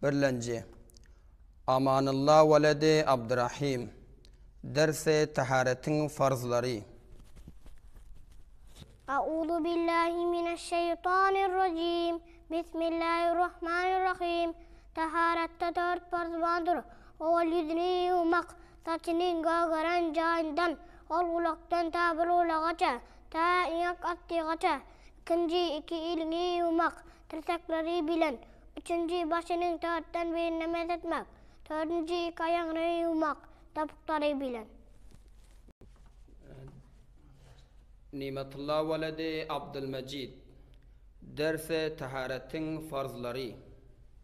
Birlenji. Amanylla weledi Abdyrahym. Dersi taharetiň farzlary. A'uzu billahi mineşşeýtanirrajim. Bismillahirrahmanirrahim. Taharetde dört farz bardyr. Owal ýüzüni ýuwmak, saçynyň gögeren jaýyndan, ol gulakdan ta bir gulagaça, ta eňek astygaça. Ikinji, iki eliňi ýuwmak, tirsekleri bilen. Üçünji, başynyň dörtden birine mesh etmek. Dördünji, iki aýagyny ýuwmak, topuklary bilen. Nimetulla weledi Abdylmejit. Derse taharetiň farzlary.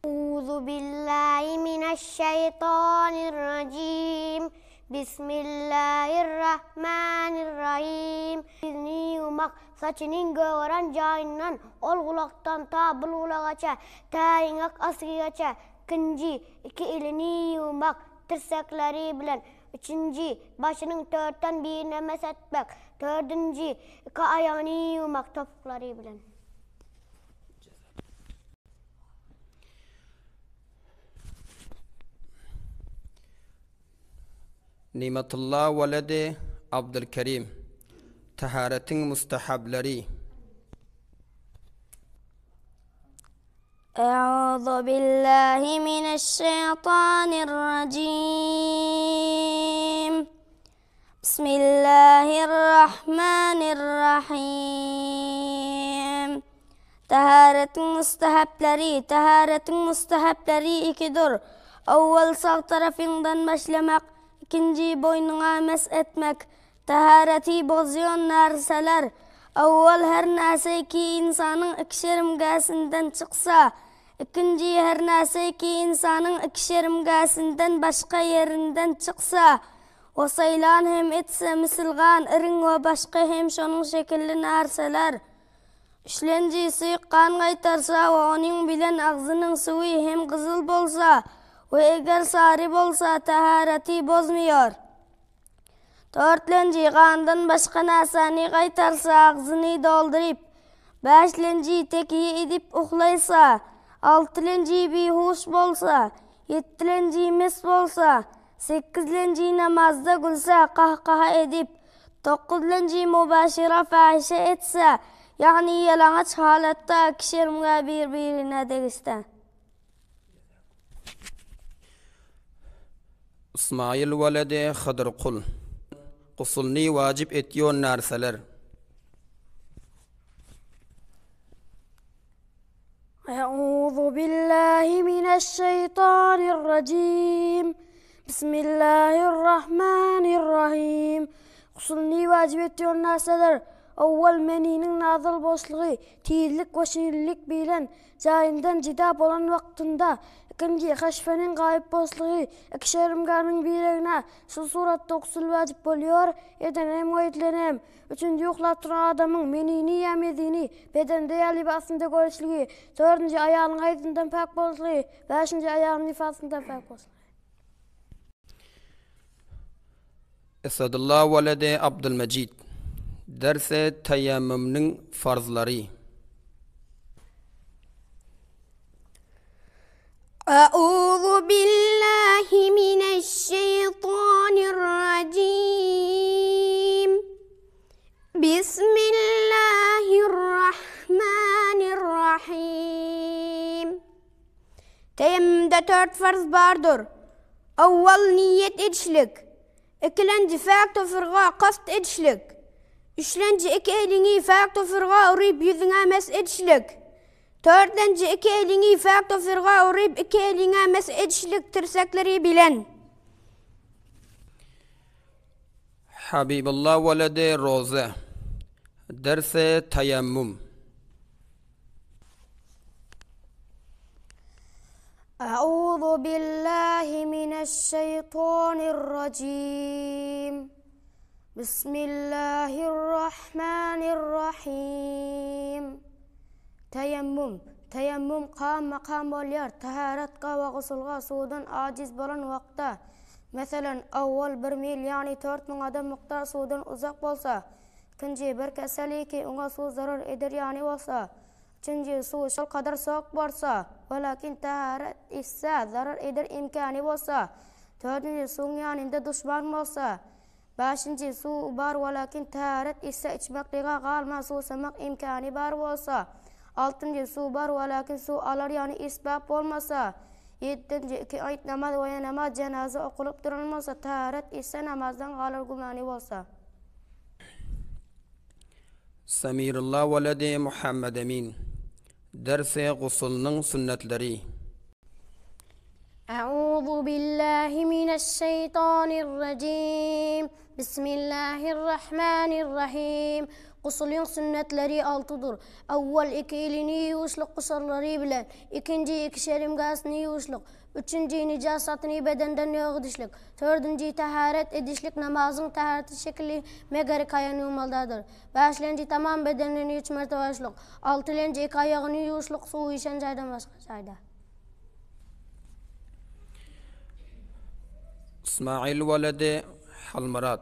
Euzu billahi mineşşeýtanirrajim. Bismillahirrahmanirrahim. Ýüzüni ýuwmak, saçynyň gögeren jaýyndan ol gulakdan ta bul gulagaça, tä eňek asgygaça, ikinji, iki elini ýuwmak, tirsekleri bilen, üçünji, başynyň dörtden birine mesh etmek, dördünji, iki aýagyny ýuwmak, topuklary bilen. Nimetulla weledi Abdylkerim. Taharetiň mustahablary. Euzu billahi mineşşeýtanirrajim. Bismillahirrahmanirrahim. Taharetiň mustahaplary Taharetiň mustahaplary ikidir. Owwal sag tarapyňdan başlamak, ikinji boýnuňa mesh etmek. Tahareti bozýan närseler. Owwal her närse ki ynsanyň iki şerimgäsinden çyksa, ikinji her närse ki ynsanyň iki şerimgäsinden başga ýerinden çyksa, we saýlan hem etse misil gan, iriň we başga hem şonuň şekilli närseler. Üçlenji suýuk gan gaýtarsa we onuň bilen agzynyň suwy hem gyzyl bolsa we eger sary bolsa tahareti bozmaýar. Dörtlenji gandan başga närsani gaýtarsa agzyny dolduryp, bäşlenji tekýe edip uhlaýsa, altylenji bihuş bolsa, ýetdilenji mes bolsa, Sekizlenji namazda gülse, kahkaha edip, dokuzlenji mubaşira fahişe etse, ýagny ýalaňaç halatda iki şermgä bir-birine degişse. Ysmaýyl weledi Hydyr kul. Gusulny wajyp etýon närseler. Euzu billahi mineşşeýtanirrajim. Bismillahirrahmanirrahim. Gusulny wajyp etýän närseler, Owwal meniniň nazyl bolşlygy, tizlik we şirinlik bilen jaýyndan jyda bolan wagtynda, ikinji, haşfeniň gaýyp bolşlygy, iki şerimganyň biregine, şul suratda gusul wajyp bolýar, eden hem we edilen hem. Üçünji, uklap duran adamyň menini ýa mezini bedende ýa lybasynda görüşligi. Dördünji, aýalyň haýzyndan päk boluşlygy. Bäşinji, aýalyň nifasyndan päk boluşlygy. Esadulla weledi Abdylmejit. Derse teýemmumnyň farzlary. Euzu billahi mineşşeýtanirrajim. Bismillahirrahmanirrahim. Teýemmümde dört farz bardyr. Owwal niýet edişlik. Ikilenji fäk tofurga kast edişlik. Üçlenji iki eliňi fäk tofurga uryp ýüzüňe mes edişlik. Dördünji iki eliňi fäk tofurga uryp iki eliňe mes edişlik tirsekleri bilen. Habibulla weledi Roze. Derse taýammum. Euzu billahi mineşşeýtanirrajim. Bismillahirrahmanirrahim. Teýemmum. Teýemmum kam makam bolýar, taharatga we gusulga suwdan ajiz bolan wagtda, meselem, owwal bir mil, ýagny 4000 adam mukdar suwdan uzak bolsa, ikinji, bir keseli ki oňa suw zarar eder ýaly bolsa. Üçünji, suw şol kadar sowuk bolsa, welakin taharet etse zarar eder imkany bolsa. Dördünji, suwuň ýanynda duşman bolsa. Bäşinji, suw bar welakin taharet etse içmeklige galman suwsamak imkany bar bolsa. Altynjy, suw bar welakin suw alar ýaly esbap bolmasa. Ýedinji, iki aýt namaz we ýa namaz jenaza okulyp duran bolsa, taharet etse namazdan galar gümany bolsa. Samirulla weledi Muhammedemin. Dersi gusulnyň sünnetleri. A'uzu billahi mineşşeýtanirrajim. Bismillahirrahmanirrahim. Gusulyň sünnetleri altydyr. Awwal iki elini ýuwuşlyk gusarlary bilen, ikinji iki şerimgasyny ýuwuşlyk, üçünji nijasatyny bedenden ýok edişlik, Dördünji, tähäret edişlik namazyň tähäreti şekilli megeri kaýan ýuwmalydadyr. Bäşlenji, tamam bedenini üç mertebe ýuwuşlyk. Altylenji, iki aýagyny ýuwuşlyk suw işen jaýdan başga jaýda. Ysmaýyl weledi Halmyrat.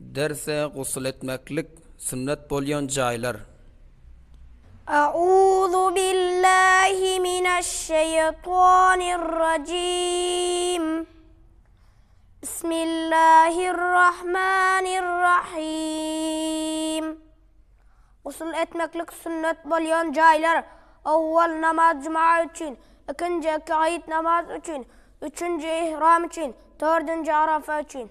Derse gusul etmeklik sünnet bolýan jaýlar. A'uzu billahi mineşşeýtanirrajim. Bismillahirrahmanirrahim. Gusul etmeklik sünnet bolýan jaýlar, owwal namaz juma üçin, ikinji iki aýyt namaz üçin, üçünji ihram üçin, dördünji arafa üçin.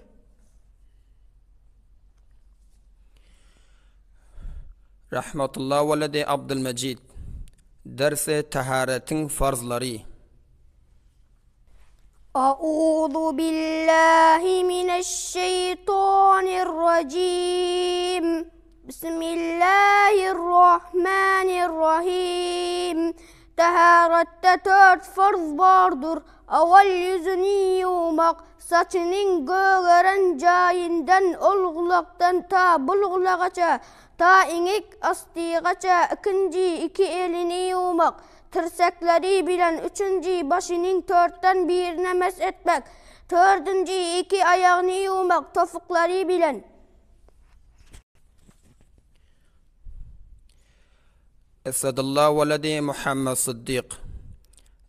Rahmetulla weledi Abdylmejit. Dersi taharetiň farzlary. A'uzu billahi mineşşeýtanirrajim. Bismillahirrahmanirrahim. Taharetde dört farz bardyr. Awal ýüzüni ýuwmak, saçynyň gögeren jaýyndan ol gulakdan ta bul gulagaça, ta eňek astygaça, ikinji iki elini ýuwmak, tirsekleri bilen, üçünji başynyň törtden birine mesh etmek, dördünji iki aýagyny ýuwmak, topuklary bilen. Esedulla weledi Muhammet Syddyk.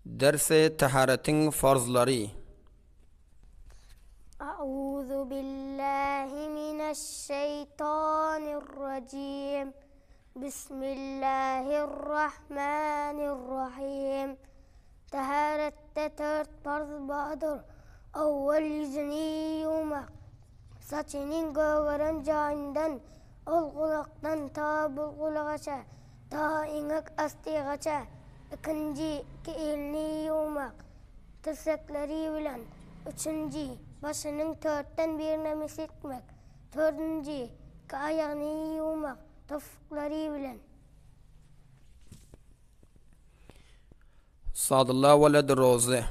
Dersi taharetiň farzlary. A'uzu billahi mineşşeýtanirrajim. Bismillahirrahmanirrahim. Taharetde dört farz bardyr. Owwal ýüzüni ýuwmak, saçynyň gögeren jaýyndan Ol gulakdan ta bu gulagaça, ta eňek astygaça, ikinji, iki elini ýuwmak, tirsekleri bilen, üçünji, başynyň törtden birine mesh etmek, dördünji, iki aýagyny ýuwmak, topuklary bilen. Sadylla weledi Rozy.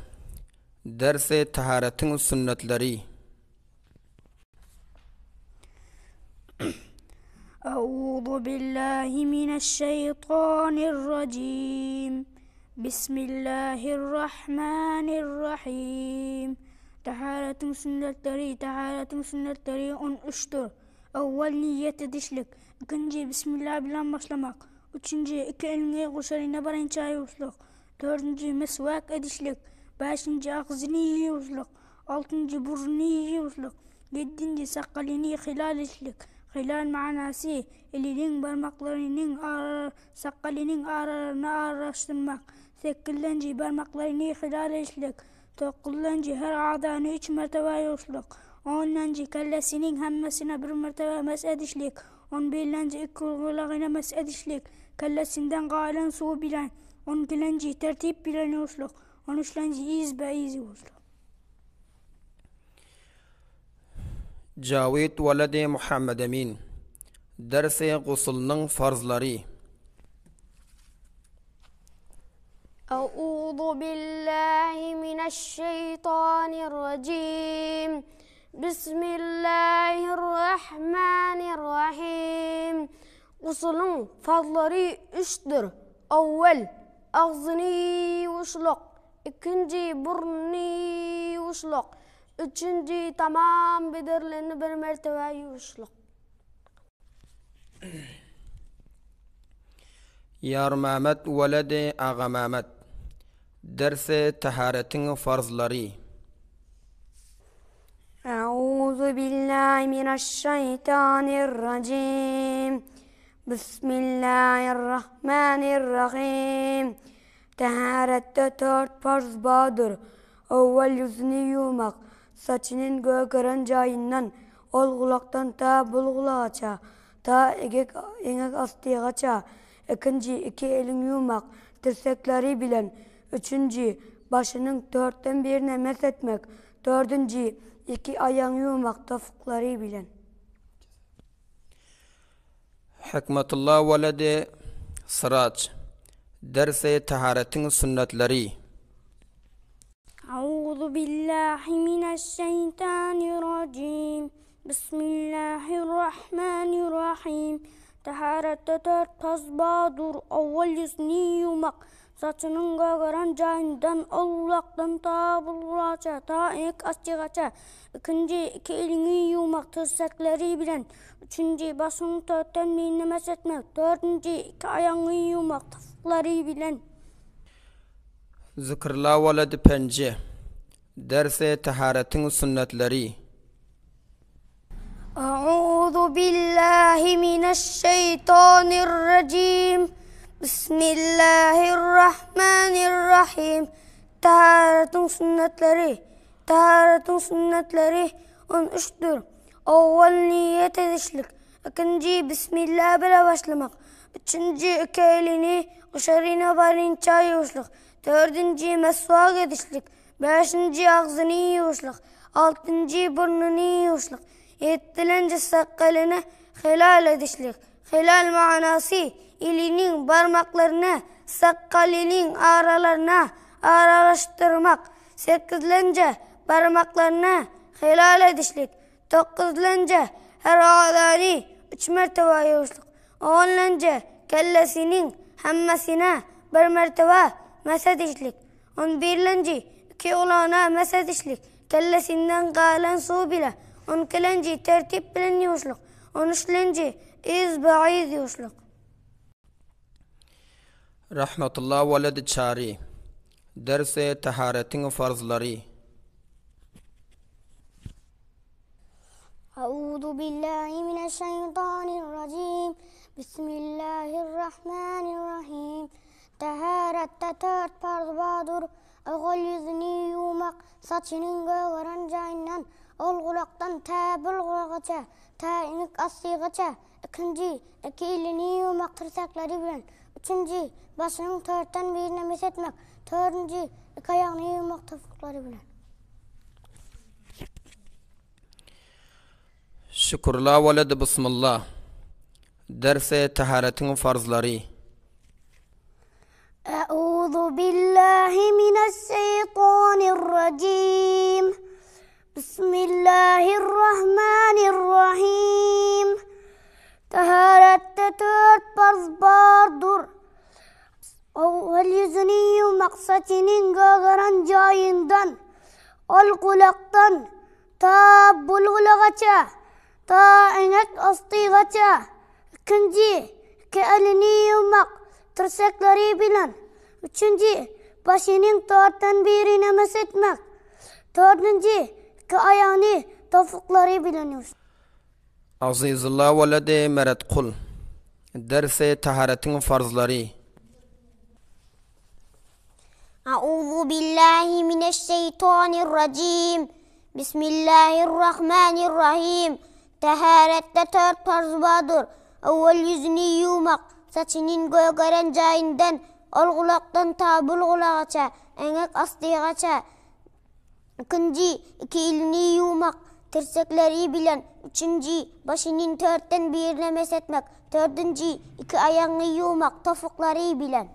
Dersi taharetiň sünnetleri. Euzu billahi mineşşeýtanirrajim. Bismillahirrahmanirrahim. Taharetiň sünnetleri, taharetiň sünnetleri on üçdür. Owwal niýet edişlik, ikinji bismillah bilen başlamak, üçünji iki eliňi guşaryna barynça ýuwuşlyk, dördünji miswak edişlik, bäşinji agzyny ýuwuşlyk, Altynjy burnuny ýuwuşlyk. Ýedinji sakgalyny hylal etlik. Hylal manasy, eliniň barmaklarynyň sakgalynyň aralaryna aralaşdyrmak. Sekizlenji barmaklaryny hylal etlik. Dokuzlanjy her agzany üç mertebe ýuwuşlyk. Onlanjy kellesiniň hemmesine bir mertebe mesh edişlik. On birlenji iki gulagyna mesh edişlik. Kellesinden galan suw bilen. On ikilenji tertip bilen ýuwuşlyk. On üçlenji yzba-yz ýuwuşlyk. Jawid weledi Muhammedemin. Dersi gusulnyň farzlary. Euzu billahi mineşşeýtanirrajim. Bismillahirrahmanirrahim. Gusulyň farzlary üçdür. Owwel, agzyny ýuwuşlyk, ikinji, burnuny ýuwuşlyk, üçünji, tamam bederlerini bir mertebe ýuwuşlyk. Ýarmämet weledi Agamämet. Dersi taharetiň farzlary. Euzu billahi mineşşeýtanirrajim. Bismillahirrahmanirrahim. Taharetde dört farz bardyr. Owwal ýüzüni ýuwmak, saçynyň gögeren jaýyndan, ol gulakdan ta bul gulagaça, Ta egek eňek astygaça, ikinji, iki elin ýuwmak, tirsekleri bilen, üçünji, başynyň dörtden birine mesh etmek, dördünji, iki aýagyňy ýuwmak, topuklary bilen. Hikmetulla weledi Syraç. Dersi taharetiň sünnetleri. Auzu billahi mineşşeýtanirrajim. Bismillahirrahmanirrahim. Taharetde dört parz bardyr, owwal ýüzüni ýuwmak, saçynyň gögeren jaýyndan ol gulakdan ta bul gulaça, ta eňek açygaça, ikinji, iki eliňi ýuwmak, tirsekleri bilen, üçünji, başyňy törtden birine mesh etmek, dördünji, iki aýagyňy ýuwmak, topuklary bilen. Zikrulla weledi penje. Dersi taharetiň sünnetleri. A'uzu billahi mineşşeýtanirrajim. Bismillahirrahmanirrahim. Taharetiň sünnetleri. Taharetiň sünnetleri on üçdür. Owwal niýet edişlik. Ikinji Bismillah bile başlamak. Üçünji iki elini guşaryna barynça ýuwuşlyk. Dördünji meswak edişlik. Bäşinji agzyny ýuwuşlyk, altynjy burnuny ýuwuşlyk, ýedilenji sakgalyny helal edişlik. Helal manasy, eliniň barmaklaryny sakgalynyň aralaryna aralaşdyrmak. Sekizlenji barmaklaryny helal edişlik. Dokuzlenji her agzany üç mertebe ýuwuşlyk. Onlenji kellesiniň hemmesine bir mertebe mesh edişlik. On birlenji, iki gulagyna mesh edişlik, kellesinden galan suw bile. On ikilenji, tertip bilen ýuwuşlyk. On üçlenji, yzba-yz ýuwuşlyk. Rahmetulla weledi Çary. Dersi taharetiň farzlary. Auzu billahi mineşşeýtanirrajim. Bismillahirrahmanirrahim. Tähäretde tört parz bardyr, Ogul ýüzüni ýuwmak, saçynyň gögeren jaýyndan, ol gulakdan tä bul gulagaça, tä iňik astygaça, ikinji, iki elini ýuwmak tirsekleri bilen, üçünji, başynyň törtden birine mesh etmek, dördünji, iki aýagyny ýuwmak topuklary bilen. Şükürla weledi Bismillah. Dersi taharetiň farzlary. Euzu billahi mineşşeýtanirrajim. Bismillahirrahmanirrahim. Taharetde dört farz bardyr. Owwal ýüzüni ýuwmak saçynyň gögeren jaýyndan, ol gulakdan Ta bulgulagaça, ta eňek astygaça, ikinji, iki elini ýuwmak, tirsekleri bilen, üçünji, başynyň dörtden birine mesh etmek, dördünji, iki aýagyny topuklary bilen ýuwmak. Azyzulla weledi Meretkul. Dersi taharetiň farzlary. A'uzu billahi mineşşeýtanirrajim. Bismillahirrahmanirrahim. Tähäretde tört parz bardyr. Owwal ýüzüni ýuwmak, saçynyň gögeren jaýyndan, ol gulakdan ta bul gulagaça, eňek astygaça. Ikinji, iki elini ýuwmak, tirsekleri bilen. Üçünji, başynyň törtden birine mesh etmek. Dördünji, iki aýagyňy ýuwmak, topuklary bilen.